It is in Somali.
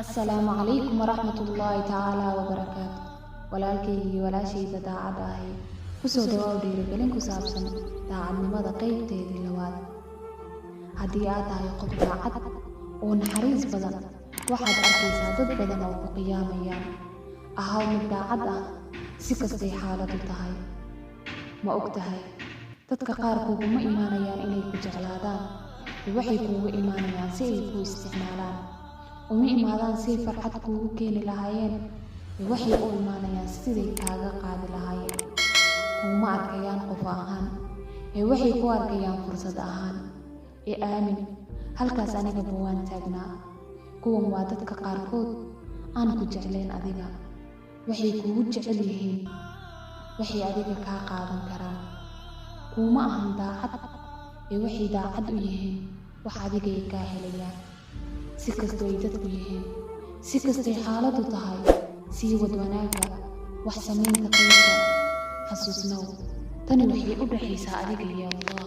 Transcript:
Assalaamu calaykum waraxmatullaahi tacaala wabarakaatu. Walaalkaygii iyo walaashayda daacadda ahi, kusoo dhawaaw dhiirigelin ku saabsan daacadnimada, qaybteedii labaad. Haddii aad tahay qof daacad oo naxariis badan, waxaad arkaysaa dad badan oo ku qiyaamayaan. Ahaw mid daacad ah si kastay xaaladdu tahay. Ma og tahay, dadka qaar kuguma imaanayaan inay ku jeclaadaan, ee waxay kuugu imaanayaan si ay kuu isticmaalaan. Uma imaadaan si ay farxad kuugu keeni lahaayeen, ee waxay u imaanayaan siday kaaga qaadi lahaayeen. Kuuma arkayaan qof ahaan, ee waxay ku arkayaan fursad ahaan. Ee aamin, halkaas anigaba waan taagnaa. Kuwan waa dadka qaarkood aan ku jeclayn adiga. Waxay kugu jecel yihiin waxay adiga kaa qaadan karaan. Kuuma ahan daacad, ee waxay daacad u yihiin wax adiga ay kaa helayaan. Si kastoo ay dadku yihiin, si kastay xaaladdu tahay, sii wad wanaagga, wax samaynta khayrka. Xasuusnow, tani waxay u dhaxaysaa adiga iyo Allah.